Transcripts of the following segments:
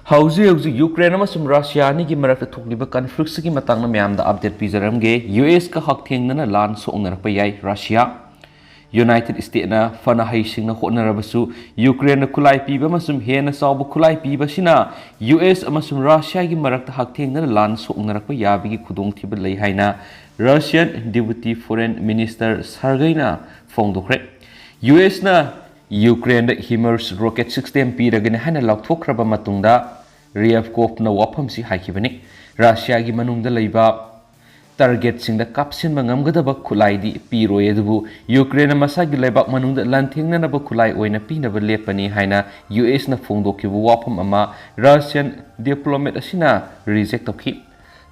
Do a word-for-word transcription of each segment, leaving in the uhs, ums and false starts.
ꯍꯧꯖꯤꯛ ꯍꯧꯖꯤꯛ ꯌꯨꯀ꯭ꯔꯦꯟ ꯑꯃꯁꯨꯡ ꯔꯁꯤꯌꯥ ꯑꯅꯤꯒꯤ ꯃꯔꯛꯇ ꯊꯣꯛꯂꯤꯕ ꯀꯟꯐ꯭ꯂꯤꯛꯁꯤꯒꯤ ꯃꯇꯥꯡꯗ ꯃꯌꯥꯝꯗ ꯑꯞꯗꯦꯠ ꯄꯤꯖꯔꯝꯒꯦ꯫ ꯌꯨ ꯑꯦꯁꯀ ꯍꯛꯊꯦꯡꯅꯅ ꯂꯥꯟ ꯁꯣꯛꯅꯔꯛꯄ ꯌꯥꯏ ꯔꯁꯤꯌꯥ꯫ ꯌꯨꯅꯥꯏꯇꯦꯗ ꯁ꯭ꯇꯦꯠꯅ ꯐꯅ ꯍꯩꯁꯤꯡꯅ ꯍꯣꯠꯅꯔꯕꯁꯨ, ꯌꯨꯀ꯭ꯔꯦꯟꯗ ꯈꯨꯠꯂꯥꯏ ꯄꯤꯕ ꯑꯃꯁꯨꯡ ꯍꯦꯟꯅ ꯆꯥꯎꯕ ꯈꯨꯠꯂꯥꯏ ꯄꯤꯕ ꯑꯁꯤꯅ ꯌꯨ ꯑꯦꯁ ꯑꯃꯁꯨꯡ ꯔꯁꯤꯌꯥꯒꯤ ꯃꯔꯛꯇ ꯍꯛꯊꯦꯡꯅꯅ ꯂꯥꯟ ꯁꯣꯛꯅꯔꯛꯄ ꯌꯥꯕꯒꯤ ꯈꯨꯗꯣꯡꯊꯤꯕ ꯂꯩ ꯍꯥꯏꯅ ꯔꯁꯤꯌꯥꯟ ꯗꯤꯄ꯭ꯌꯨꯇꯤ ꯐꯣꯔꯦꯟ ꯃꯤꯅꯤꯁꯇꯔ ꯁꯔꯒꯩꯅ ꯐꯣꯡꯗꯣꯛꯈ꯭ꯔꯦ꯫ ꯌꯨ ꯑꯦꯁꯅ ꯌꯨꯀ꯭ꯔꯦꯟꯗ ꯍꯤꯃꯔꯁ ꯔꯣꯀꯦꯠ ꯁꯤꯁꯇꯦꯝ ꯄꯤꯔꯒꯅꯤ ꯍꯥꯏꯅ ꯂꯥꯎꯊꯣꯛꯈ꯭ꯔꯕ ꯃꯇꯨꯡꯗ, ꯔꯤꯌꯦꯚꯀꯣꯚꯅ ꯋꯥꯐꯝꯁꯤ ꯍꯥꯏꯈꯤꯕꯅꯤ꯫ ꯔꯁꯤꯌꯥꯒꯤ ꯃꯅꯨꯡꯗ ꯂꯩꯕ ꯇꯥꯔꯒꯦꯠꯁꯤꯡꯗ ꯀꯥꯞꯁꯤꯟꯕ ꯉꯝꯒꯗꯕ ꯈꯨꯠꯂꯥꯏꯗꯤ ꯄꯤꯔꯣꯏ, ꯑꯗꯨꯕꯨ ꯌꯨꯀ꯭ꯔꯦꯟꯅ ꯃꯁꯥꯒꯤ ꯂꯩꯕꯥꯛ ꯃꯅꯨꯡꯗ ꯂꯥꯟꯊꯦꯡꯅꯅꯕ ꯈꯨꯠꯂꯥꯏ ꯑꯣꯏꯅ ꯄꯤꯅꯕ ꯂꯦꯞꯄꯅꯤ ꯍꯥꯏꯅ ꯌꯨ ꯑꯦꯁꯅ ꯐꯣꯡꯗꯣꯛꯈꯤꯕ ꯋꯥꯐꯝ ꯑꯃ ꯔꯁꯤꯌꯥꯟ ꯗꯤꯄ꯭ꯂꯣꯃꯦꯠ ꯑꯁꯤꯅ ꯔꯤꯖꯦꯛ ꯇꯧꯈꯤ꯫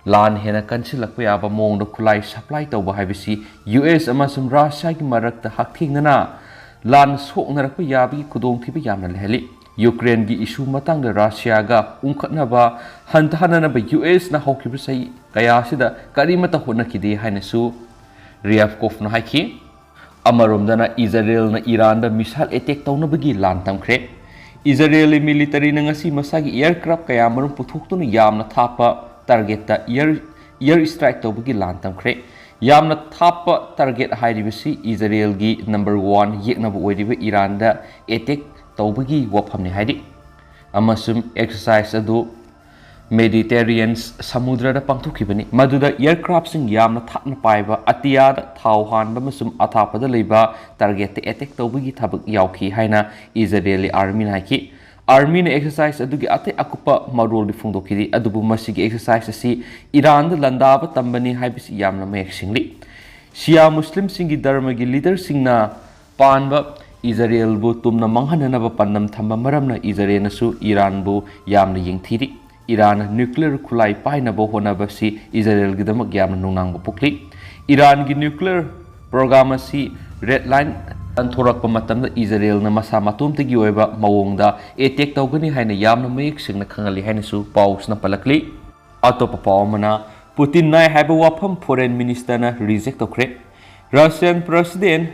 ꯂꯥꯟ ꯍꯦꯟꯅ ꯀꯟꯁꯤꯜꯂꯛꯄ ꯌꯥꯕ ꯃꯑꯣꯡꯗ ꯈꯨꯠꯂꯥꯏ ꯁꯄ꯭ꯂꯥꯏ ꯇꯧꯕ ꯍꯥꯏꯕꯁꯤ ꯌꯨ ꯑꯦꯁ ꯑꯃꯁꯨꯡ ꯔꯁꯤꯌꯥꯒꯤ ꯃꯔꯛꯇ ꯍꯛꯊꯦꯡꯅꯅ ꯂꯥꯟ ꯁꯣꯛꯅꯔꯛꯄ ꯌꯥꯕꯒꯤ ꯈꯨꯗꯣꯡꯊꯤꯕ ꯌꯥꯝꯅ ꯂꯩꯍꯜꯂꯤ꯫ ꯌꯨꯀ꯭ꯔꯦꯟꯒꯤ ꯏꯁꯨ ꯃꯇꯥꯡꯗ ꯔꯁꯤꯌꯥꯒ ꯎꯪꯈꯠꯅꯕ ꯍꯟꯊꯍꯟꯅꯅꯕ ꯌꯨ ꯑꯦꯁꯅ ꯍꯧꯈꯤꯕ ꯆꯍꯤ ꯀꯌꯥ ꯑꯁꯤꯗ ꯀꯔꯤꯃꯠꯇ ꯍꯣꯠꯅꯈꯤꯗꯦ ꯍꯥꯏꯅꯁꯨ ꯔꯤꯌꯥꯐꯀꯣꯐꯅ ꯍꯥꯏꯈꯤ꯫ ꯑꯃꯔꯣꯝꯗꯅ ꯏꯖꯔꯦꯜꯅ ꯏꯔꯥꯟꯗ ꯃꯤꯁꯥꯏꯜ ꯑꯦꯇꯦꯛ ꯇꯧꯅꯕꯒꯤ ꯂꯥꯟ ꯇꯝꯈ꯭ꯔꯦ꯫ ꯏꯖꯔꯦꯜꯒꯤ ꯃꯤꯂꯤꯇꯔꯤꯅ ꯉꯁꯤ ꯃꯁꯥꯒꯤ ꯑꯦꯌꯔꯀ꯭ꯔꯥꯐ ꯀꯌꯥꯃꯔꯨꯝ ꯄꯨꯊꯣꯛꯇꯨꯅ ꯌꯥꯝꯅ ꯊꯥꯞꯄ ꯇꯥꯔꯒꯦꯠꯇ ꯑꯦꯌꯔ, ꯑꯦꯌꯔ ꯁ꯭ꯇ꯭ꯔꯥꯏꯛ ꯇꯧꯕꯒꯤ ꯂꯥꯟ ꯇꯝꯈ꯭ꯔꯦ꯫ ꯌꯥꯝꯅ ꯊꯥꯞꯄ ꯇꯥꯔꯒꯦꯠ ꯍꯥꯏꯔꯤꯕꯁꯤ ꯏꯖꯔꯦꯜꯒꯤ ꯅꯝꯕꯔ ꯋꯥꯟ ꯌꯦꯛꯅꯕ ꯑꯣꯏꯔꯤꯕ ꯏꯔꯥꯟꯗ ꯑꯦꯇꯦꯛ ꯇꯧꯕꯒꯤ ꯋꯥꯐꯝꯅꯤ ꯍꯥꯏꯔꯤ꯫ ꯑꯃꯁꯨꯡ ꯑꯦꯛꯁꯔꯁꯥꯏꯖ ꯑꯗꯨ ꯃꯦꯗꯤꯇꯦꯔꯤꯌꯟ ꯁꯃꯨꯗ꯭ꯔꯗ ꯄꯥꯡꯊꯣꯛꯈꯤꯕꯅꯤ, ꯃꯗꯨꯗ ꯑꯦꯌꯔꯀ꯭ꯔꯥꯐꯁꯤꯡ ꯌꯥꯝꯅ ꯊꯥꯞꯅ ꯄꯥꯏꯕ ꯑꯇꯤꯌꯥꯗ ꯊꯥꯎ ꯍꯥꯟꯕ ꯑꯃꯁꯨꯡ ꯑꯊꯥꯞꯄꯗ ꯂꯩꯕ ꯇꯥꯔꯒꯦꯠꯇ ꯑꯦꯇꯦꯛ ꯇꯧꯕꯒꯤ ꯊꯕꯛ ꯌꯥꯎꯈꯤ ꯍꯥꯏꯅ ꯏꯖꯔꯦꯂꯤ ꯑꯥꯔꯃꯤꯅ ꯍꯥꯏꯈꯤ꯫ ꯑꯥꯔꯃꯤꯅ ꯑꯦꯛꯁꯔꯁꯥꯏꯖ ꯑꯗꯨꯒꯤ ꯑꯇꯩ ꯑꯀꯨꯞꯄ ꯃꯔꯣꯜꯗꯤ ꯐꯣꯡꯗꯣꯛꯈꯤꯗꯦ, ꯑꯗꯨꯕꯨ ꯃꯁꯤꯒꯤ ꯑꯦꯛꯁꯔꯁꯥꯏꯖ ꯑꯁꯤ ꯏꯔꯥꯟꯗ ꯂꯥꯟꯗꯥꯕ ꯇꯝꯕꯅꯤ ꯍꯥꯏꯕꯁꯤ ꯌꯥꯝꯅ ꯃꯌꯦꯛ ꯁꯦꯡꯂꯤ꯫ ꯁꯤꯌꯥ ꯃꯨꯁꯂꯤꯝꯁꯤꯡꯒꯤ ꯙꯔꯃꯒꯤ ꯂꯤꯗꯔꯁꯤꯡꯅ ꯄꯥꯟꯕ ꯏꯖꯔꯦꯜꯕꯨ ꯇꯨꯝꯅ ꯃꯥꯡꯍꯟꯅꯅꯕ ꯄꯥꯟꯗꯝ ꯊꯝꯕ ꯃꯔꯝꯅ ꯏꯖꯔꯦꯜꯅꯁꯨ ꯏꯔꯥꯟꯕꯨ ꯌꯥꯝꯅ ꯌꯦꯡꯊꯤꯔꯤ꯫ ꯏꯔꯥꯟꯅ ꯅ꯭ꯌꯨꯀ꯭ꯂꯤꯌꯔ ꯈꯨꯠꯂꯥꯏ ꯄꯥꯏꯅꯕ ꯍꯣꯠꯅꯕꯁꯤ ꯏꯖꯔꯦꯜꯒꯤꯗꯃꯛ ꯌꯥꯝꯅ ꯅꯨꯡꯅꯥꯡꯕ ꯄꯣꯛꯂꯤ꯫ ꯏꯔꯥꯟꯒꯤ ꯅ꯭ꯌꯨꯀ꯭ꯂꯤꯌꯔ ꯄ꯭ꯔꯣꯒ꯭ꯔꯥꯝ ꯑꯁꯤ ꯔꯦꯗ ꯂꯥꯏꯟ ꯂꯥꯟꯊꯣꯔꯛꯄ ꯃꯇꯝꯗ ꯏꯖꯔꯦꯜꯅ ꯃꯁꯥ ꯃꯇꯣꯝꯇꯒꯤ ꯑꯣꯏꯕ ꯃꯑꯣꯡꯗ ꯑꯦꯇꯦꯛ ꯇꯧꯒꯅꯤ ꯍꯥꯏꯅ ꯌꯥꯝꯅ ꯃꯌꯦꯛ ꯁꯦꯡꯅ ꯈꯪꯍꯜꯂꯤ ꯍꯥꯏꯅꯁꯨ ꯄꯥꯎꯁꯤꯅ ꯄꯜꯂꯛꯂꯤ꯫ ꯑꯇꯣꯞꯄ ꯄꯥꯎ ꯑꯃꯅ, ꯄꯨꯇꯤꯟ ꯅꯥꯏ ꯍꯥꯏꯕ ꯋꯥꯐꯝ ꯐꯣꯔꯦꯟ ꯃꯤꯅꯤꯁꯇꯔꯅ ꯔꯤꯖꯦꯛ ꯇꯧꯈ꯭ꯔꯦ꯫ ꯔꯁꯤꯌꯥꯟ ꯄ꯭ꯔꯁꯤꯗꯦꯟ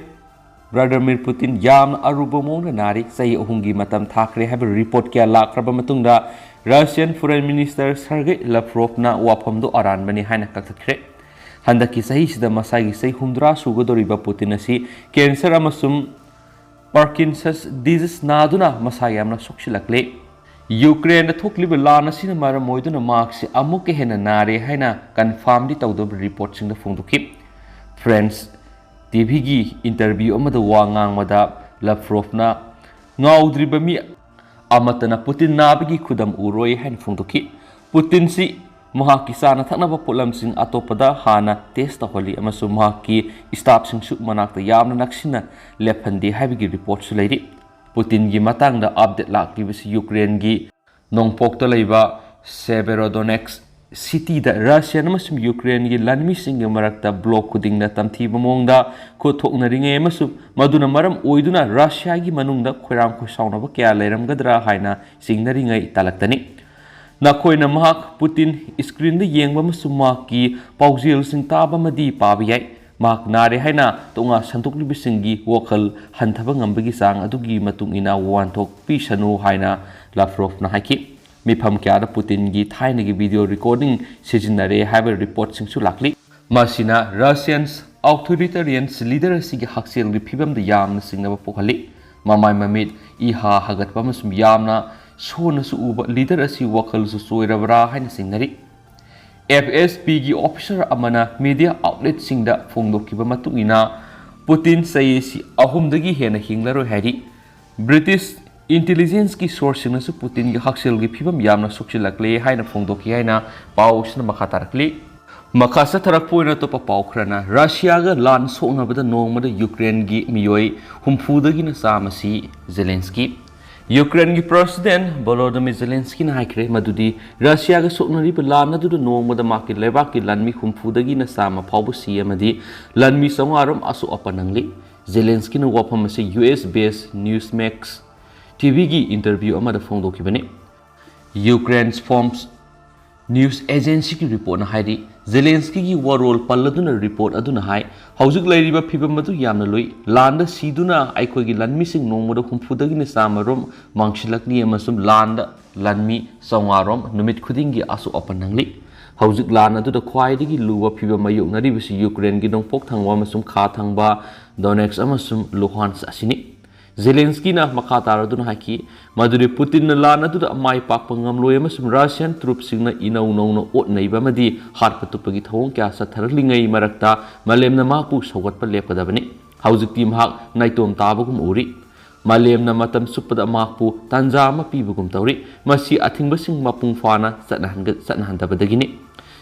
ꯚ꯭ꯂꯥꯗꯤꯃꯤꯔ ꯄꯨꯇꯤꯟ ꯌꯥꯝꯅ ꯑꯔꯨꯕ ꯃꯑꯣꯡꯗ ꯅꯥꯔꯤ꯫ ꯆꯍꯤ ꯑꯍꯨꯝꯒꯤ ꯃꯇꯝ ꯊꯥꯈ꯭ꯔꯦ ꯍꯥꯏꯕ ꯔꯤꯄꯣꯔꯠ ꯀꯌꯥ ꯂꯥꯛꯈ꯭ꯔꯕ ꯃꯇꯨꯡꯗ, Russian Foreign Minister Sergei Lavrovꯅ ꯋꯥꯐꯝꯗꯨ ꯑꯔꯥꯟꯕꯅꯤ ꯍꯥꯏꯅ ꯀꯛꯊꯠꯈ꯭ꯔꯦ꯫ ꯍꯟꯗꯛꯀꯤ ꯆꯍꯤꯁꯤꯗ ꯃꯁꯥꯒꯤ ꯆꯍꯤ ꯍꯨꯝꯗ꯭ꯔꯥ ꯁꯨꯒꯗꯧꯔꯤꯕ ꯄꯨꯇꯤꯟ ꯑꯁꯤ cancer ꯑꯃꯁꯨꯡ Parkinson's disease ꯅꯥꯗꯨꯅ ꯃꯁꯥ ꯌꯥꯝꯅ ꯁꯣꯛꯆꯤꯜꯂꯛꯂꯦ꯫ ꯌꯨꯀ꯭ꯔꯦꯟꯗ ꯊꯣꯛꯂꯤꯕ ꯂꯥꯟ ꯑꯁꯤꯅ ꯃꯔꯝ ꯑꯣꯏꯗꯨꯅ ꯃꯍꯥꯛꯁꯤ ꯑꯃꯨꯛꯀ ꯍꯦꯟꯅ ꯅꯥꯔꯦ ꯍꯥꯏꯅ confirmꯗꯤ ꯇꯧꯗꯕ reportꯁꯤꯡꯗ ꯐꯣꯡꯗꯣꯛꯈꯤ꯫ French TVꯒꯤ interview ꯑꯃꯗ ꯋꯥ ꯉꯥꯡꯕꯗ Lavrovꯅ ꯉꯥꯎꯗ꯭ꯔꯤꯕ ꯃꯤ ꯑꯃꯠꯇꯅ ꯄꯨꯇꯤꯟ ꯅꯥꯕꯒꯤ ꯈꯨꯗꯝ ꯎꯔꯣꯏ ꯍꯥꯏꯅ ꯐꯣꯡꯗꯣꯛꯈꯤ꯫ ꯄꯨꯇꯤꯟꯁꯤ ꯃꯍꯥꯛꯀꯤ ꯆꯥꯅ ꯊꯛꯅꯕ ꯄꯣꯠꯂꯝꯁꯤꯡ ꯑꯇꯣꯞꯄꯗ ꯍꯥꯟꯅ test ꯇꯧꯍꯜꯂꯤ ꯑꯃꯁꯨꯡ ꯃꯍꯥꯛꯀꯤ staffꯁꯤꯡꯁꯨ ꯃꯅꯥꯛꯇ ꯌꯥꯝꯅ ꯅꯛꯁꯤꯟꯅ ꯂꯦꯞꯍꯟꯗꯦ ꯍꯥꯏꯕꯒꯤ reportꯁꯨ ꯂꯩꯔꯤ꯫ ꯄꯨꯇꯤꯟꯒꯤ ꯃꯇꯥꯡꯗ update ꯂꯥꯛꯂꯤꯕꯁꯤ ꯌꯨꯀ꯭ꯔꯦꯟꯒꯤ ꯅꯣꯡꯄꯣꯛꯇ ꯂꯩꯕ Severodonetsk cityꯗ Russian ꯑꯃꯁꯨꯡ ꯌꯨꯀ꯭ꯔꯦꯟꯒꯤ ꯂꯥꯟꯃꯤꯁꯤꯡꯒꯤ ꯃꯔꯛꯇ bloc ꯈꯨꯗꯤꯡꯅ ꯇꯝꯊꯤꯕ ꯃꯑꯣꯡꯗ ꯈꯨꯠ ꯊꯣꯛꯅꯔꯤꯉꯩ ꯑꯃꯁꯨꯡ ꯃꯗꯨꯅ ꯃꯔꯝ ꯑꯣꯏꯗꯨꯅ Russiaꯒꯤ ꯃꯅꯨꯡꯗ ꯈꯣꯏꯔꯥꯡ ꯈꯣꯏꯁꯥꯎꯅꯕ ꯀꯌꯥ ꯂꯩꯔꯝꯒꯗ꯭ꯔꯥ ꯍꯥꯏꯅ ꯆꯤꯡꯅꯔꯤꯉꯩ ꯇꯥꯂꯛꯇꯅꯤ꯫ ꯅꯈꯣꯏꯅ ꯃꯍꯥꯛ ꯄꯨꯇꯤꯟ screenꯗ ꯌꯦꯡꯕ ꯑꯃꯁꯨꯡ ꯃꯍꯥꯛꯀꯤ ꯄꯥꯎꯖꯦꯜꯁꯤꯡ ꯇꯥꯕ ꯑꯃꯗꯤ ꯄꯥꯕ ꯌꯥꯏ꯫ ꯃꯍꯥꯛ ꯅꯥꯔꯦ ꯍꯥꯏꯅ ꯇꯣꯉꯥꯟ ꯁꯟꯗꯣꯛꯂꯤꯕꯁꯤꯡꯒꯤ ꯋꯥꯈꯜ ꯍꯟꯊꯕ ꯉꯝꯕꯒꯤ ꯆꯥꯡ ꯑꯗꯨꯒꯤ ꯃꯇꯨꯡ ꯏꯟꯅ ꯋꯥꯍꯟꯊꯣꯛ ꯄꯤꯁꯅꯨ ꯍꯥꯏꯅ Lavrovꯅ ꯍꯥꯏꯈꯤ꯫ ꯃꯤꯐꯝ ꯀꯌꯥꯗ ꯄꯨꯇꯤꯟꯒꯤ ꯊꯥꯏꯅꯒꯤ video recording ꯁꯤꯖꯤꯟꯅꯔꯦ ꯍꯥꯏꯕ reportꯁꯤꯡꯁꯨ ꯂꯥꯛꯂꯤ꯫ ꯃꯁꯤꯅ Russian authoritarian leader ꯑꯁꯤꯒꯤ ꯍꯛꯁꯦꯜꯒꯤ ꯐꯤꯕꯝꯗ ꯌꯥꯝꯅ ꯆꯤꯡꯅꯕ ꯄꯣꯛꯍꯜꯂꯤ꯫ ꯃꯃꯥꯏ ꯃꯃꯤꯠ, ꯏꯍꯥ ꯍꯥꯒꯠꯄ ꯑꯃꯁꯨꯡ ꯌꯥꯝꯅ ꯁꯣꯟꯅꯁꯨ ꯎꯕ leader ꯑꯁꯤ ꯋꯥꯈꯜꯁꯨ ꯆꯣꯏꯔꯕ꯭ꯔꯥ ꯍꯥꯏꯅ ꯆꯤꯡꯅꯔꯤ꯫ FSBꯒꯤ officer ꯑꯃꯅ media outletꯁꯤꯡꯗ ꯐꯣꯡꯗꯣꯛꯈꯤꯕ ꯃꯇꯨꯡ ꯏꯟꯅ, ꯄꯨꯇꯤꯟ ꯆꯍꯤ ꯑꯁꯤ ꯑꯍꯨꯝꯗꯒꯤ ꯍꯦꯟꯅ ꯍꯤꯡꯂꯔꯣꯏ ꯍꯥꯏꯔꯤ꯫ British intelligenceꯀꯤ sourceꯁꯤꯡꯅꯁꯨ ꯄꯨꯇꯤꯟꯒꯤ ꯍꯛꯁꯦꯜꯒꯤ ꯐꯤꯕꯝ ꯌꯥꯝꯅ ꯁꯣꯛꯆꯤꯜꯂꯛꯂꯦ ꯍꯥꯏꯅ ꯐꯣꯡꯗꯣꯛꯈꯤ ꯍꯥꯏꯅ ꯄꯥꯎꯁꯤꯅ ꯃꯈꯥ ꯇꯥꯔꯛꯂꯤ꯫ ꯃꯈꯥ ꯆꯠꯊꯔꯛꯄ ꯑꯣꯏꯅ ꯑꯇꯣꯞꯄ ꯄꯥꯎ ꯈꯔꯅ, Russiaꯒ ꯂꯥꯟ ꯁꯣꯛꯅꯕꯗ ꯅꯣꯡꯃꯗ ꯌꯨꯀ꯭ꯔꯦꯟꯒꯤ ꯃꯤꯑꯣꯏ ꯍꯨꯝꯐꯨꯗꯒꯤꯅ ꯆꯥꯝꯃ ꯁꯤ ꯖꯦꯂꯦꯟꯁꯀꯤ꯫ ꯌꯨꯀ꯭ꯔꯦꯟꯒꯤ President Volodymyr Zelenskyꯅ ꯍꯥꯏꯈ꯭ꯔꯦ ꯃꯗꯨꯗꯤ Russiaꯒ ꯁꯣꯛꯅꯔꯤꯕ ꯂꯥꯟ ꯑꯗꯨꯗ ꯅꯣꯡꯃꯗ ꯃꯍꯥꯛꯀꯤ ꯂꯩꯕꯥꯛꯀꯤ ꯂꯥꯟꯃꯤ ꯍꯨꯝꯐꯨꯗꯒꯤꯅ ꯆꯥꯝꯃ ꯐꯥꯎꯕ ꯁꯤ ꯑꯃꯗꯤ ꯂꯥꯟꯃꯤ ꯆꯥꯝꯃꯉꯥ ꯔꯣꯝ ꯑꯁꯣꯛ ꯑꯄꯟ ꯅꯪꯂꯤ꯫ ꯖꯦꯂꯦꯟꯁꯀꯤꯅ ꯋꯥꯐꯝ ꯑꯁꯤ US based Newsmax TVꯒꯤ interview ꯑꯃꯗ ꯐꯣꯡꯗꯣꯛꯈꯤꯕꯅꯤ꯫ Ukraine's Forbes news agencyꯒꯤ reportꯅ ꯍꯥꯏꯔꯤ, ꯖꯦꯂꯦꯟꯁꯀꯤꯒꯤ ꯋꯥꯔꯣꯜ ꯄꯜꯂꯗꯨꯅ report ꯑꯗꯨꯅ ꯍꯥꯏ, "ꯍꯧꯖꯤꯛ ꯂꯩꯔꯤꯕ ꯐꯤꯕꯝ ꯑꯗꯨ ꯌꯥꯝꯅ ꯂꯨꯏ꯫ ꯂꯥꯟꯗ ꯁꯤꯗꯨꯅ ꯑꯩꯈꯣꯏꯒꯤ ꯂꯥꯟꯃꯤꯁꯤꯡ ꯅꯣꯡꯃꯗ ꯍꯨꯝꯐꯨꯗꯒꯤꯅ ꯆꯥꯝꯃ ꯔꯣꯝ ꯃꯥꯡꯁꯤꯜꯂꯛꯂꯤ ꯑꯃꯁꯨꯡ ꯂꯥꯟꯗ ꯂꯥꯟꯃꯤ ꯆꯥꯝꯃꯉꯥ ꯔꯣꯝ ꯅꯨꯃꯤꯠ ꯈꯨꯗꯤꯡꯒꯤ ꯑꯁꯣꯛ ꯑꯄꯟ ꯅꯪꯂꯤ꯫ ꯍꯧꯖꯤꯛ ꯂꯥꯟ ꯑꯗꯨꯗ ꯈ꯭ꯋꯥꯏꯗꯒꯤ ꯂꯨꯕ ꯐꯤꯕꯝ ꯃꯥꯌꯣꯛꯅꯔꯤꯕꯁꯤ ꯌꯨꯀ꯭ꯔꯦꯟꯒꯤ ꯅꯣꯡꯄꯣꯛ ꯊꯪꯕ ꯑꯃꯁꯨꯡ ꯈꯥ ꯊꯪꯕ ꯗꯣꯅꯦꯠꯁ ꯑꯃꯁꯨꯡ ꯂꯨꯍꯥꯟꯁ ꯑꯁꯤꯅꯤ꯫ ꯖꯦꯂꯦꯟꯁꯀꯤꯅ ꯃꯈꯥ ꯇꯥꯔꯗꯨꯅ ꯍꯥꯏꯈꯤ ꯃꯗꯨꯗꯤ ꯄꯨꯇꯤꯟꯅ ꯂꯥꯟ ꯑꯗꯨꯗ ꯃꯥꯏ ꯄꯥꯛꯄ ꯉꯝꯂꯣꯏ ꯑꯃꯁꯨꯡ ꯔꯁꯤꯌꯥꯟ ꯇ꯭ꯔꯨꯞꯁꯤꯡꯅ ꯏꯅꯧ ꯅꯧꯅ ꯑꯣꯠ ꯅꯩꯕ ꯑꯃꯗꯤ ꯍꯥꯠꯄ ꯇꯨꯞꯄꯒꯤ ꯊꯧꯑꯣꯡ ꯀꯌꯥ ꯆꯠꯊꯔꯛꯂꯤꯉꯩ ꯃꯔꯛꯇ ꯃꯥꯂꯦꯝꯅ ꯃꯍꯥꯛꯄꯨ ꯁꯧꯒꯠꯄ ꯂꯦꯞꯀꯗꯕꯅꯤ꯫ ꯍꯧꯖꯤꯛꯇꯤ ꯃꯍꯥꯛ ꯅꯥꯏꯇꯣꯝ ꯇꯥꯕꯒꯨꯝ ꯎꯔꯤ꯫ ꯃꯥꯂꯦꯝꯅ ꯃꯇꯝ ꯆꯨꯞꯄꯗ ꯃꯍꯥꯛꯄꯨ ꯇꯥꯟꯖꯥ ꯑꯃ ꯄꯤꯕꯒꯨꯝ ꯇꯧꯔꯤ꯫ ꯃꯁꯤ ꯑꯊꯤꯡꯕꯁꯤꯡ ꯃꯄꯨꯡ ꯐꯥꯅ ꯆꯠꯅꯍꯟꯒ-, ꯆꯠꯅꯍꯟꯗꯕꯗꯒꯤꯅꯤ꯫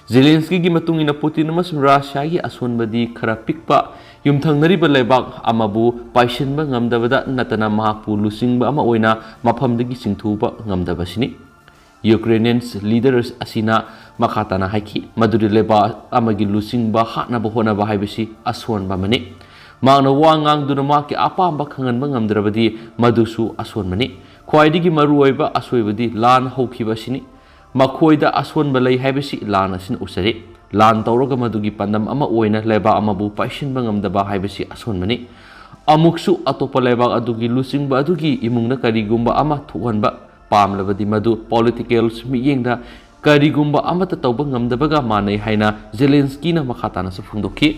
ꯖꯦꯂꯦꯟꯁꯀꯤꯒꯤ ꯃꯇꯨꯡ ꯏꯟꯅ ꯄꯨꯇꯤꯟ ꯑꯃꯁꯨꯡ ꯔꯁꯤꯌꯥꯒꯤ ꯑꯁꯣꯟꯕꯗꯤ ꯈꯔ ꯄꯤꯛꯄ ꯌꯨꯝꯊꯪꯅꯔꯤꯕ ꯂꯩꯕꯥꯛ ꯑꯃꯕꯨ ꯄꯥꯏꯁꯤꯟꯕ ꯉꯝꯗꯕꯗ ꯅꯠꯇꯅ ꯃꯍꯥꯛꯄꯨ ꯂꯨꯆꯤꯡꯕ ꯑꯃ ꯑꯣꯏꯅ ꯃꯐꯝꯗꯒꯤ ꯆꯤꯡꯊꯨꯕ ꯉꯝꯗꯕꯁꯤꯅꯤ꯫ ꯌꯨꯀ꯭ꯔꯦꯅꯤꯌꯟ ꯂꯤꯗꯔ ꯑꯁꯤꯅ ꯃꯈꯥ ꯇꯥꯅ ꯍꯥꯏꯈꯤ ꯃꯗꯨꯗꯤ ꯂꯩꯕꯥꯛ ꯑꯃꯒꯤ ꯂꯨꯆꯤꯡꯕ ꯍꯥꯠꯅꯕ ꯍꯣꯠꯅꯕ ꯍꯥꯏꯕꯁꯤ ꯑꯁꯣꯟꯕ ꯑꯃꯅꯤ꯫ ꯃꯍꯥꯛꯅ ꯋꯥ ꯉꯥꯡꯗꯨꯅ ꯃꯍꯥꯛꯀꯤ ꯑꯄꯥꯝꯕ ꯈꯪꯍꯟꯕ ꯉꯝꯗ꯭ꯔꯕꯗꯤ ꯃꯗꯨꯁꯨ ꯑꯁꯣꯟꯕꯅꯤ꯫ ꯈ꯭ꯋꯥꯏꯗꯒꯤ ꯃꯔꯨꯑꯣꯏꯕ ꯑꯁꯣꯏꯕꯗꯤ ꯂꯥꯟ ꯍꯧꯈꯤꯕ ꯑꯁꯤꯅꯤ꯫ ꯃꯈꯣꯏꯗ ꯑꯁꯣꯟꯕ ꯂꯩ ꯍꯥꯏꯕꯁꯤ ꯂꯥꯟ ꯑꯁꯤꯅ ꯎꯠꯆꯔꯤ꯫ ꯂꯥꯟ ꯇꯧꯔꯒ ꯃꯗꯨꯒꯤ ꯄꯥꯟꯗꯝ ꯑꯃ ꯑꯣꯏꯅ ꯂꯩꯕꯥꯛ ꯑꯃꯕꯨ ꯄꯥꯏꯁꯤꯟꯕ ꯉꯝꯗꯕ ꯍꯥꯏꯕꯁꯤ ꯑꯁꯣꯟꯕꯅꯤ꯫ ꯑꯃꯨꯛꯁꯨ ꯑꯇꯣꯞꯄ ꯂꯩꯕꯥꯛ ꯑꯗꯨꯒꯤ ꯂꯨꯆꯤꯡꯕ ꯑꯗꯨꯒꯤ ꯏꯃꯨꯡꯅ ꯀꯔꯤꯒꯨꯝꯕ ꯑꯃ ꯊꯣꯛꯍꯟꯕ ꯄꯥꯝꯂꯕꯗꯤ ꯃꯗꯨ ꯄꯣꯂꯤꯇꯤꯀꯦꯜ ꯃꯤꯠꯌꯦꯡꯗ ꯀꯔꯤꯒꯨꯝꯕ ꯑꯃꯠꯇ ꯇꯧꯕ ꯉꯝꯗꯕꯒ ꯃꯥꯟꯅꯩ ꯍꯥꯏꯅ ꯖꯦꯂꯦꯟꯁꯀꯤꯅ ꯃꯈꯥ ꯇꯥꯅꯁꯨ ꯐꯣꯡꯗꯣꯛꯈꯤ꯫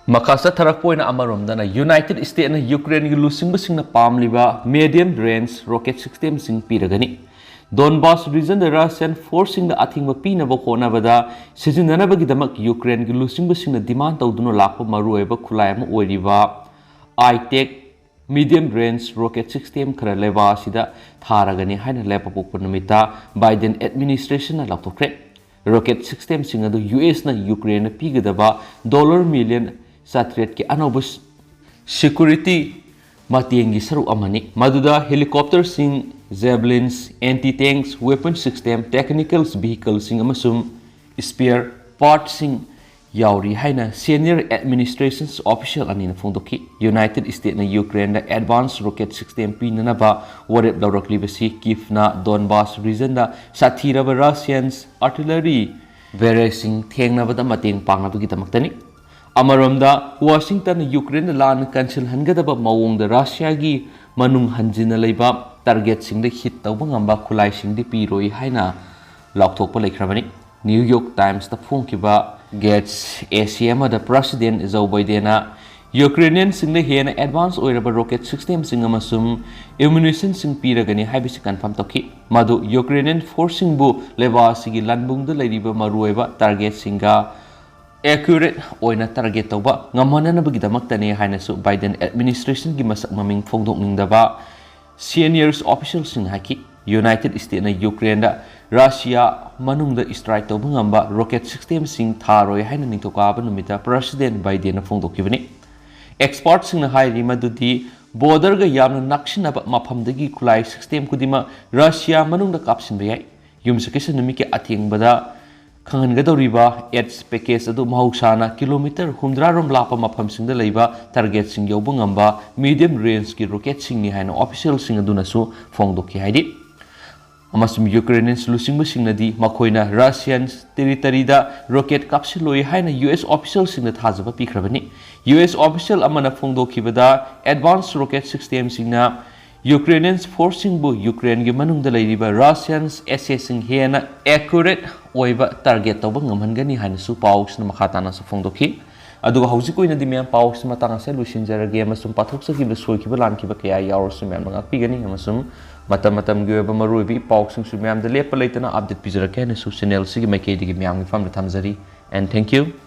ꯃꯈꯥ ꯆꯠꯊꯔꯛꯄ ꯑꯣꯏꯅ ꯑꯃꯔꯣꯝꯗꯅ ꯌꯨꯅꯥꯏꯇꯦꯗ ꯁ꯭ꯇꯦꯠꯅ ꯌꯨꯀ꯭ꯔꯦꯟꯒꯤ ꯂꯨꯆꯤꯡꯕꯁꯤꯡꯅ ꯄꯥꯝꯂꯤꯕ ꯃꯦꯗꯤꯌꯝ ꯔꯦꯟꯖ ꯔꯣꯀꯦꯠ ꯁꯤꯁꯇꯦꯝꯁꯤꯡ ꯄꯤꯔꯒꯅꯤ꯫ ꯗꯣꯟꯕꯥꯁ ꯔꯤꯖꯟꯗ ꯔꯁꯤꯌꯟ ꯐꯣꯔꯁꯁꯤꯡꯗ ꯑꯊꯤꯡꯕ ꯄꯤꯅꯕ ꯍꯣꯠꯅꯕꯗ ꯁꯤꯖꯤꯟꯅꯅꯕꯒꯤꯗꯃꯛ ꯌꯨꯀ꯭ꯔꯦꯟꯒꯤ ꯂꯨꯆꯤꯡꯕꯁꯤꯡꯅ ꯗꯤꯃꯥꯟ ꯇꯧꯗꯨꯅ ꯂꯥꯛꯄ ꯃꯔꯨꯑꯣꯏꯕ ꯈꯨꯠꯂꯥꯏ ꯑꯃ ꯑꯣꯏꯔꯤꯕ ꯑꯥꯏꯇꯦꯛ ꯃꯤꯗꯤꯌꯝ ꯔꯦꯟꯖ ꯔꯣꯀꯦꯠ ꯁꯤꯁꯇꯦꯝ ꯈꯔ ꯂꯩꯕꯥꯛ ꯑꯁꯤꯗ ꯊꯥꯔꯒꯅꯤ ꯍꯥꯏꯅ ꯂꯩꯕꯥꯛꯄꯣꯛꯄ ꯅꯨꯃꯤꯠꯇ ꯕꯥꯏꯗꯦꯟ ꯑꯦꯗꯃꯤꯅꯤꯁꯇ꯭ꯔꯦꯁꯟꯅ ꯂꯥꯎꯊꯣꯛꯈ꯭ꯔꯦ꯫ ꯔꯣꯀꯦꯠ ꯁꯤꯁꯇꯦꯝꯁꯤꯡ ꯑꯗꯨ ꯌꯨ ꯑꯦꯁꯅ ꯌꯨꯀ꯭ꯔꯦꯟꯗ ꯄꯤꯒꯗꯕ ꯗꯣꯂꯔ ꯃꯤꯂꯤꯌꯟ ꯆꯥꯇ꯭ꯔꯦꯠꯀꯤ ꯑꯅꯧꯕ ꯁꯤꯀ꯭ꯌꯨꯔꯤꯇꯤ ꯃꯇꯦꯡꯒꯤ ꯁꯔꯨꯛ ꯑꯃꯅꯤ꯫ ꯃꯗꯨꯗ ꯍꯦꯂꯤꯀꯣꯞꯇꯔꯁꯤꯡ, ꯖꯦꯕꯂꯤꯟꯁ, ꯑꯦꯟꯇꯤ ꯇꯦꯡꯛꯁ ꯋꯦꯄꯟ ꯁꯤꯁꯇꯦꯝ, ꯇꯦꯛꯅꯤꯀꯦꯜꯁ ꯚꯤꯍꯤꯀꯜꯁꯤꯡ ꯑꯃꯁꯨꯡ ꯁ꯭ꯄꯦꯌꯔ ꯄꯥꯔꯠꯁꯤꯡ ꯌꯥꯎꯔꯤ ꯍꯥꯏꯅ ꯁꯦꯅꯤꯌꯔ ꯑꯦꯗꯃꯤꯅꯤꯁꯇ꯭ꯔꯦꯁꯟ ꯑꯣꯐꯤꯁꯤꯌꯦꯜ ꯑꯅꯤꯅ ꯐꯣꯡꯗꯣꯛꯈꯤ꯫ ꯌꯨꯅꯥꯏꯇꯦꯗ ꯁ꯭ꯇꯦꯠꯅ ꯌꯨꯀ꯭ꯔꯦꯟꯗ ꯑꯦꯗꯚꯥꯟꯁ ꯔꯣꯀꯦꯠ ꯁꯤꯁꯇꯦꯝ ꯄꯤꯅꯅꯕ ꯋꯥꯔꯦꯞ ꯂꯧꯔꯛꯂꯤꯕꯁꯤ ꯀꯤꯐꯅ ꯗꯣꯟꯕꯥꯁ ꯔꯤꯖꯟꯗ ꯁꯥꯊꯤꯔꯕ ꯔꯁꯤꯌꯟꯁ ꯑꯥꯔꯇꯤꯂꯔꯤ ꯕꯦꯔꯦꯖꯁꯤꯡ ꯊꯦꯡꯅꯕꯗ ꯃꯇꯦꯡ ꯄꯥꯡꯅꯕꯒꯤꯗꯃꯛꯇꯅꯤ꯫ ꯑꯃꯔꯣꯝꯗ, ꯋꯥꯁꯤꯡꯇꯟꯅ ꯌꯨꯀ꯭ꯔꯦꯟꯗ ꯂꯥꯟ ꯀꯟꯁꯤꯜꯍꯟꯒꯗꯕ ꯃꯑꯣꯡꯗ ꯔꯁꯤꯌꯥꯒꯤ ꯃꯅꯨꯡ ꯍꯟꯖꯤꯟꯅ ꯂꯩꯕ ꯇꯥꯔꯒꯦꯠꯁꯤꯡꯗ ꯍꯤꯠ ꯇꯧꯕ ꯉꯝꯕ ꯈꯨꯠꯂꯥꯏꯁꯤꯡꯗꯤ ꯄꯤꯔꯣꯏ ꯍꯥꯏꯅ ꯂꯥꯎꯊꯣꯛꯄ ꯂꯩꯈ꯭ꯔꯕꯅꯤ꯫ ꯅ꯭ꯌꯨ ꯌꯣꯔꯛ ꯇꯥꯏꯝꯁꯇ ꯐꯣꯡꯈꯤꯕ ꯒꯦꯠꯁ ꯑꯦ ꯁꯤ ꯑꯃꯗ ꯄ꯭ꯔꯁꯤꯗꯦꯟ ꯖꯣ ꯕꯥꯏꯗꯦꯟꯅ ꯌꯨꯀ꯭ꯔꯦꯅꯤꯌꯟꯁꯤꯡꯗ ꯍꯦꯟꯅ ꯑꯦꯗꯚꯥꯟꯁ ꯑꯣꯏꯔꯕ ꯔꯣꯀꯦꯠ ꯁꯤꯁꯇꯦꯝꯁꯤꯡ ꯑꯃꯁꯨꯡ ꯑꯦꯃꯨꯅꯤꯁꯟꯁꯤꯡ ꯄꯤꯔꯒꯅꯤ ꯍꯥꯏꯕꯁꯤ ꯀꯟꯐꯥꯔꯝ ꯇꯧꯈꯤ꯫ ꯃꯗꯨ ꯌꯨꯀ꯭ꯔꯦꯅꯤꯌꯟ ꯐꯣꯔꯁꯁꯤꯡꯕꯨ ꯂꯩꯕꯥꯛ ꯑꯁꯤꯒꯤ ꯂꯥꯟꯕꯨꯡꯗ ꯂꯩꯔꯤꯕ ꯃꯔꯨꯑꯣꯏꯕ ꯇꯥꯔꯒꯦꯠꯁꯤꯡꯒ ꯑꯦꯀ꯭ꯌꯨꯔꯦꯠ ꯑꯣꯏꯅ ꯇꯥꯔꯒꯦꯠ ꯇꯧꯕ ꯉꯝꯍꯟꯅꯅꯕꯒꯤꯗꯃꯛꯇꯅꯤ ꯍꯥꯏꯅꯁꯨ ꯕꯥꯏꯗꯦꯟ ꯑꯦꯗꯃꯤꯅꯤꯁꯇ꯭ꯔꯦꯁꯟꯒꯤ ꯃꯁꯛ ꯃꯃꯤꯡ ꯐꯣꯡꯗꯣꯛꯅꯤꯡꯗꯕ ꯁꯤꯅꯤꯌꯔꯁ ꯑꯣꯐꯤꯁꯤꯌꯦꯜꯁꯤꯡꯅ ꯍꯥꯏꯈꯤ꯫ ꯌꯨꯅꯥꯏꯇꯦꯗ ꯁ꯭ꯇꯦꯠꯅ ꯌꯨꯀ꯭ꯔꯦꯟꯗ ꯔꯁꯤꯌꯥ ꯃꯅꯨꯡꯗ ꯁ꯭ꯇ꯭ꯔꯥꯏꯛ ꯇꯧꯕ ꯉꯝꯕ ꯔꯣꯀꯦꯠ ꯁꯤꯁꯇꯦꯝꯁꯤꯡ ꯊꯥꯔꯣꯏ ꯍꯥꯏꯅ ꯅꯤꯡꯊꯧꯀꯥꯕ ꯅꯨꯃꯤꯠꯇ ꯄ꯭ꯔꯁꯤꯗꯦꯟ ꯕꯥꯏꯗꯦꯟꯅ ꯐꯣꯡꯗꯣꯛꯈꯤꯕꯅꯤ꯫ ꯑꯦꯛꯁꯄꯔꯠꯁꯤꯡꯅ ꯍꯥꯏꯔꯤ ꯃꯗꯨꯗꯤ ꯕꯣꯔꯗꯔꯒ ꯌꯥꯝꯅ ꯅꯛꯁꯤꯟꯅꯕ ꯃꯐꯝꯗꯒꯤ ꯈꯨꯠꯂꯥꯏ ꯁꯤꯁꯇꯦꯝ ꯈꯨꯗꯤꯡꯃꯛ ꯔꯁꯤꯌꯥ ꯃꯅꯨꯡꯗ ꯀꯥꯞꯁꯤꯟꯕ ꯌꯥꯏ꯫ ꯌꯨꯝꯁꯀꯩꯁ ꯅꯨꯃꯤꯠꯀꯤ ꯑꯊꯦꯡꯕꯗ ꯈꯪꯍꯟꯒꯗꯧꯔꯤꯕ ꯑꯦꯗꯁ ꯄꯦꯀꯦꯖ ꯑꯗꯨ ꯃꯍꯧꯁꯥꯅ ꯀꯤꯂꯣꯃꯤꯇꯔ ꯍꯨꯝꯗ꯭ꯔꯥ ꯔꯣꯝ ꯂꯥꯞꯄ ꯃꯐꯝꯁꯤꯡꯗ ꯂꯩꯕ ꯇꯥꯔꯒꯦꯠꯁꯤꯡ ꯌꯧꯕ ꯉꯝꯕ ꯃꯤꯗꯤꯌꯝ ꯔꯦꯟꯖꯀꯤ ꯔꯣꯀꯦꯠꯁꯤꯡꯅꯤ ꯍꯥꯏꯅ ꯑꯣꯐꯤꯁꯤꯌꯦꯜꯁꯤꯡ ꯑꯗꯨꯅꯁꯨ ꯐꯣꯡꯗꯣꯛꯈꯤ ꯍꯥꯏꯔꯤ꯫ ꯑꯃꯁꯨꯡ ꯌꯨꯀ꯭ꯔꯦꯅꯤꯌꯟ ꯂꯨꯆꯤꯡꯕꯁꯤꯡꯅꯗꯤ ꯃꯈꯣꯏꯅ ꯔꯁꯤꯌꯟ ꯇꯦꯔꯤꯇꯔꯤꯗ ꯔꯣꯀꯦꯠ ꯀꯥꯞꯁꯤꯜꯂꯣꯏ ꯍꯥꯏꯅ ꯌꯨ ꯑꯦꯁ ꯑꯣꯐꯤꯁꯤꯌꯦꯜꯁꯤꯡꯗ ꯊꯥꯖꯕ ꯄꯤꯈ꯭ꯔꯕꯅꯤ꯫ ꯌꯨ ꯑꯦꯁ ꯑꯣꯐꯤꯁꯤꯌꯦꯜ ꯑꯃꯅ ꯐꯣꯡꯗꯣꯛꯈꯤꯕꯗ ꯑꯦꯗꯚꯥꯟꯁ ꯔꯣꯀꯦꯠ ꯁꯤꯁꯇꯦꯝꯁꯤꯡꯅ ꯌꯨꯀ꯭ꯔꯦꯅꯤꯌꯟ ꯐꯣꯔꯁꯁꯤꯡꯕꯨ ꯌꯨꯀ꯭ꯔꯦꯟꯒꯤ ꯃꯅꯨꯡꯗ ꯂꯩꯔꯤꯕ ꯔꯁꯤꯌꯟ ꯑꯦꯁꯦꯠꯁꯤꯡ ꯍꯦꯟꯅ ꯑꯦꯀ꯭ꯌꯨꯔꯦꯠ ꯑꯣꯏꯕ ꯇꯥꯔꯒꯦꯠ ꯇꯧꯕ ꯉꯝꯍꯟꯒꯅꯤ ꯍꯥꯏꯅꯁꯨ ꯄꯥꯎꯁꯤꯅ ꯃꯈꯥ ꯇꯥꯅꯁꯨ ꯐꯣꯡꯗꯣꯛꯈꯤ꯫ ꯑꯗꯨꯒ ꯍꯧꯖꯤꯛꯀꯤ ꯑꯣꯏꯅꯗꯤ ꯃꯌꯥꯝ ꯄꯥꯎꯁꯤ ꯃꯇꯥꯡ ꯑꯁꯤꯗ ꯂꯣꯏꯁꯤꯟꯖꯔꯒꯦ ꯑꯃꯁꯨꯡ ꯄꯥꯊꯣꯛꯆꯈꯤꯕꯗ ꯁꯣꯏꯈꯤꯕ ꯂꯥꯟꯈꯤꯕ ꯀꯌꯥ ꯌꯥꯎꯔꯁꯨ ꯃꯌꯥꯝꯅ ꯉꯥꯛꯄꯤꯒꯅꯤ ꯑꯃꯁꯨꯡ ꯃꯇꯝ ꯃꯇꯝꯒꯤ ꯑꯣꯏꯕ ꯃꯔꯨꯑꯣꯏꯕ ꯄꯥꯎꯁꯤꯡꯁꯨ ꯃꯌꯥꯝꯗ ꯂꯦꯞꯄ ꯂꯩꯇꯅ ꯑꯞꯗꯦꯠ ꯄꯤꯖꯔꯛꯀꯦ ꯍꯥꯏꯅꯁꯨ ꯆꯦꯅꯦꯜꯁꯤꯒꯤ ꯃꯥꯏꯀꯩꯗꯒꯤ ꯃꯌꯥꯝꯒꯤ ꯐꯝꯗ ꯊꯝꯖꯔꯤ꯫ And thank you.